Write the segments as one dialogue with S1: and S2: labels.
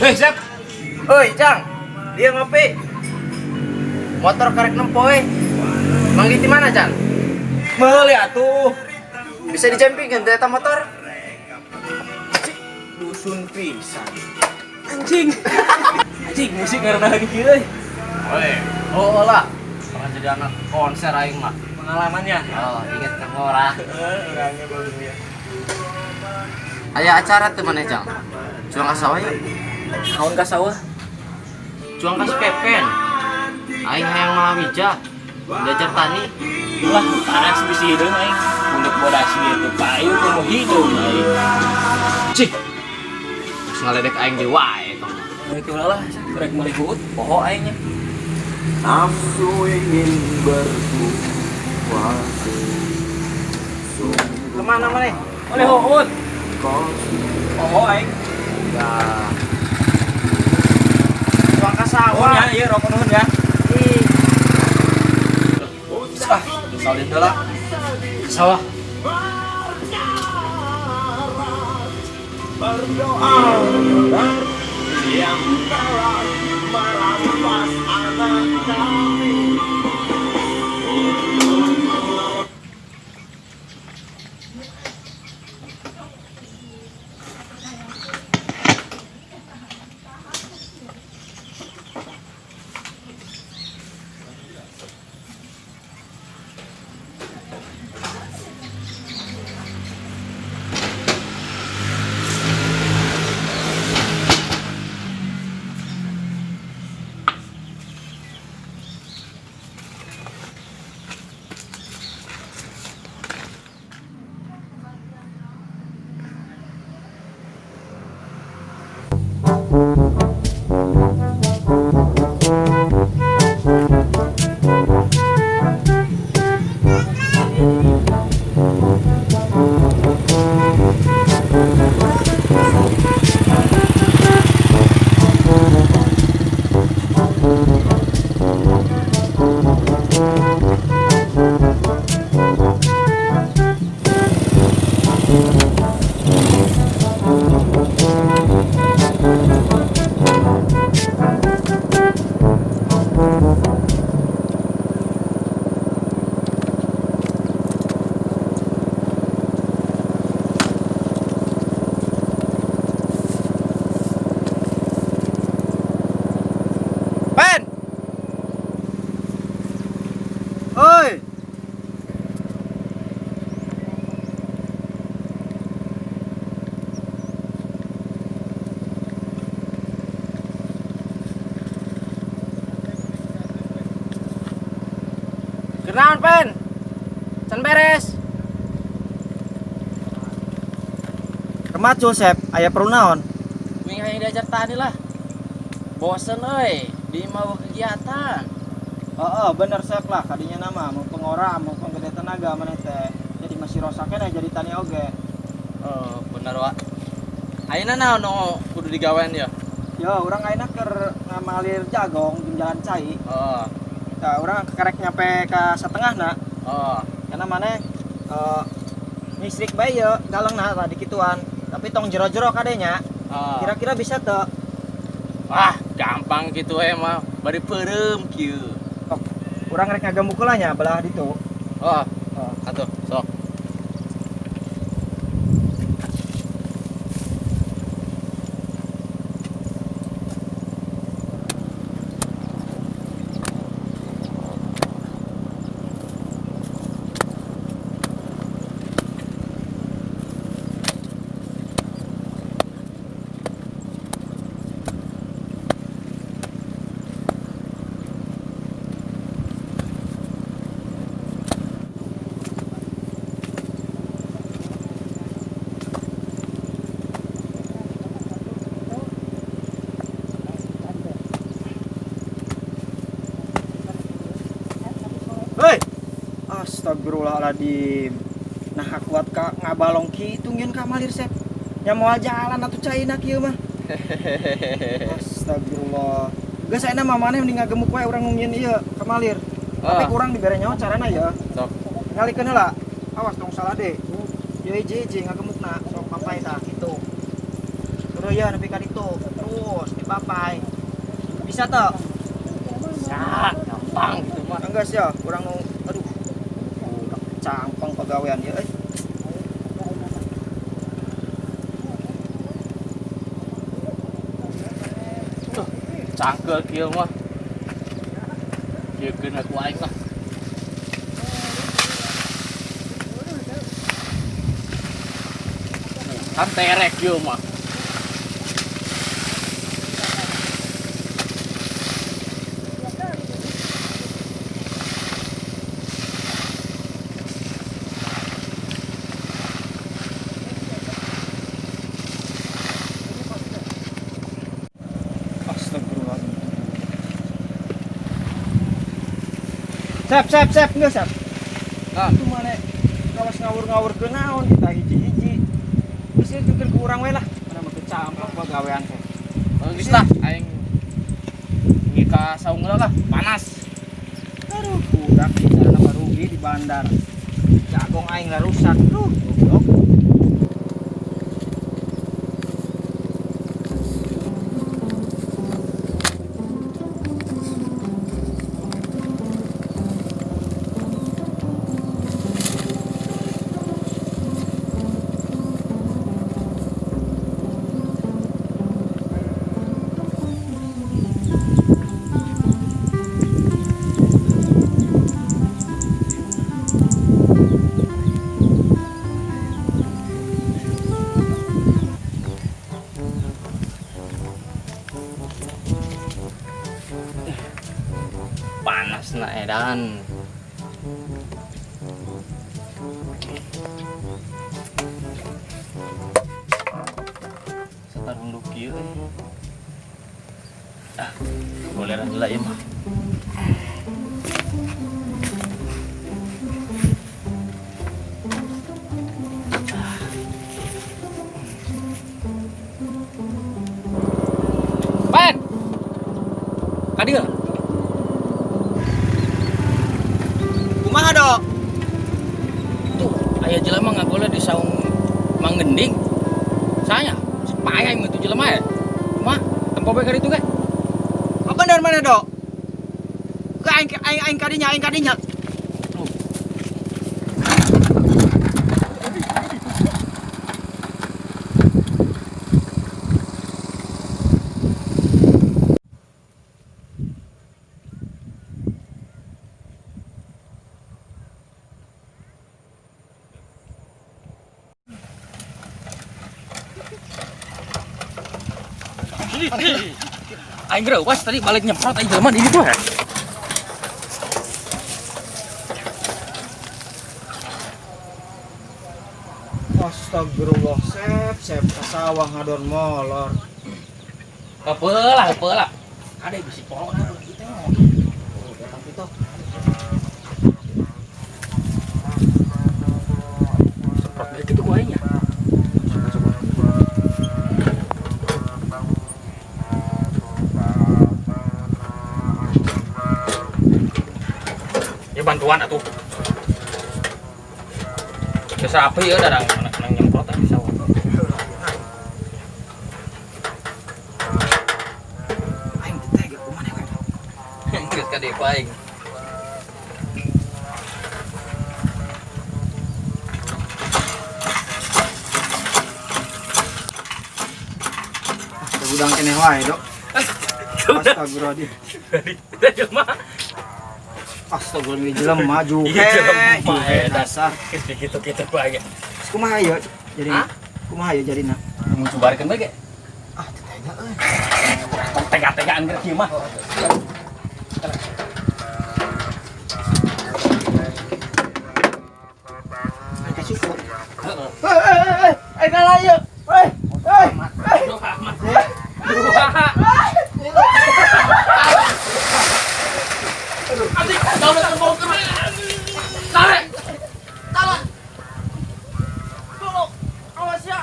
S1: Hei, Sep.
S2: Oi, Cang. Dia ngopi. Motor karek nempo eh. Manggih di mana, Cang?
S1: Meuli atuh.
S2: Bisa dicampingkan ternyata motor.
S1: Cik, dusun pisan. Anjing. Anjing musik karena lagi kieu euy.
S2: Oi. Oh lah. Pernah jadi anak konser aing mah.
S1: Pengalamannya.
S2: Oh, inget kang ora.
S1: Orangnya bagus ya.
S2: Aya acara tuh mana, Cang? Cuang ka sawah yuk.
S1: Naon ka sawah?
S2: Cuang ka si Pepen. Aing hayang malawija. Belajar tani.
S1: Wah, panas bisi hideung aing. Budak bodas gitu, payu kumu hideung aing.
S2: Cik. Terus ngaledek aing di wae tong.
S1: Baik lah, rek meuli huut, poho aingnya.
S3: Nafsu ingin berkuasa. Sungguh
S2: Kemana mana?
S1: Meuli huut,
S3: kau
S1: poho aing.
S2: Ya. Cuang ka
S1: Nuhun
S2: sawah.
S1: ya, ieu rokok nuhun ya.
S2: Ih. Ah, salin heula. Ke sawah.
S3: berdoa yang telah merampas anak kami.
S2: Pen. Oi. Kenaon, Pen? Can beres.
S4: Kemacul, Sep, aya perlu naon?
S2: Wing hayang diajar tani lah. Bosen euy, di imah kegiatan.
S4: Oh, oh, bener Sep lah, kadinya nama mau pengora, mau penggede tenaga maneh teh. Jadi masih rosaknya jadi tani oge.
S2: Oh, bener wa. Ayeuna naon nu kudu digawean ya?
S4: Yo, urang ayeuna keur ngamalir jagong jeung jalan cai.
S2: Oh,
S4: Tah, urang kerek nyampe ka setengahna.
S2: oh.
S4: Karena maneh ngistrik bae ye galengna tadi kituan. Tapi tong jero-jero kadenya.
S2: Oh.
S4: Kira-kira bisa teu?
S2: Wah, gampang gitu mah. Bari peureum kieu.
S4: Urang rek ngagemuk heula nya belah ditu.
S2: Oh,
S4: Oh.
S2: atuh, sok.
S4: Hei. Astagfirullahaladzim. Nah kuat ka ngabalong kitu ngieun ka malir Sep. Nya moal jalan atuh caina kieu mah. Astagfirullah. Geus ayeuna mah maneh mending ngagemuk wae urang ngieun ieu ka malir. Tapi
S2: Ah.
S4: kurang dibere nyaho carana ya.
S2: Sok.
S4: Ngalikeun heula. Awas tong salah deh. Ieu hiji-hiji ngagemukna sok papai tah kitu. Roya nepi ka ditu. Terus dipapai. Bisa teu?
S1: Bisa, gampang gitu mah.
S4: Enggak sih ya, kurang nu aduh. Budak cangpeng pagawean ieu euy.
S1: Cangkel kieu mah. Kieu keun aku aing lah. Kan terek kieu mah.
S4: Astagfirullahaladzim. Sep, sep, sep, enggak sep.
S2: Nah.
S4: Itu mana kawas ngawur-ngawur ke naon kita hiji-hiji. Terus itu ke urang we lah. Mana mah kecampur pagawean teh.
S2: Geus lah aing ka saung lah, panas.
S4: Aduh, budak bicara nama rugi di bandar. Jagong aing lah rusak. Duh, goblok.
S2: Panas na edan. Satarunduk kieu euy. Ah, goleran heula ieu mah. Pan. Kadieu.
S4: Kumaha, Dok?
S2: Tuh, aya jelema ngagoleh di saung Mang Gending. Saya, payah itu jelema ya. Kumaha? Tempo bae ka ditu ge.
S4: Apa bener mana, Dok? Ke aing aing aing kadinya, aing kadinya.
S2: Aing gereuwas tadi balik nyemprot aing jelema di ditu.
S4: Astagfirullah, sep, sep, kasawah ngadon molor.
S2: Heupeul lah, heupeul lah. Kade bisi polo na kitu.
S4: Oh, datang itu.
S2: Semprot bae kitu ku aing ya. Ya bantuan atuh. Biasa apa ya darang nang nyemprot di sawah.
S4: Aing teh tega kumaha we.
S2: Geus ka deui aing.
S4: Udang keneh wae, Dok. Astagfirullahaladzim.
S1: Dari jelema.
S4: Astagfirullahaladzim, jelema juhe.
S1: Iya, jelema,
S4: Juhe
S1: eta.
S4: dasar.
S1: Geus kitu-kitu bae.
S4: Terus kumaha ieu jadina?
S2: Hah?
S4: Kumaha ieu jadina?
S2: Mun cubarkeun bae ge.
S4: Ah, teu tega euy.
S2: Tong tega-tegaan geus kieu mah.
S4: Aing kasuku.
S2: Heeh.
S4: Hei, hei, hei, aing kalah ieu. Hei, hei.
S2: Dua amat. Dua. Anjing, jauh datang bau ke. Tarik.
S4: Talan. Tolong, awas ya.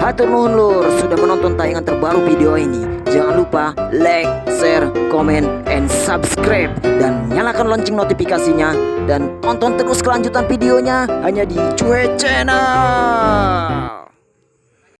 S5: Hatur nuhun, lur, sudah menonton tayangan terbaru video ini. Jangan lupa like, share, comment, and subscribe dan nyalakan lonceng notifikasinya dan tonton terus kelanjutan videonya hanya di Cuhe Channel.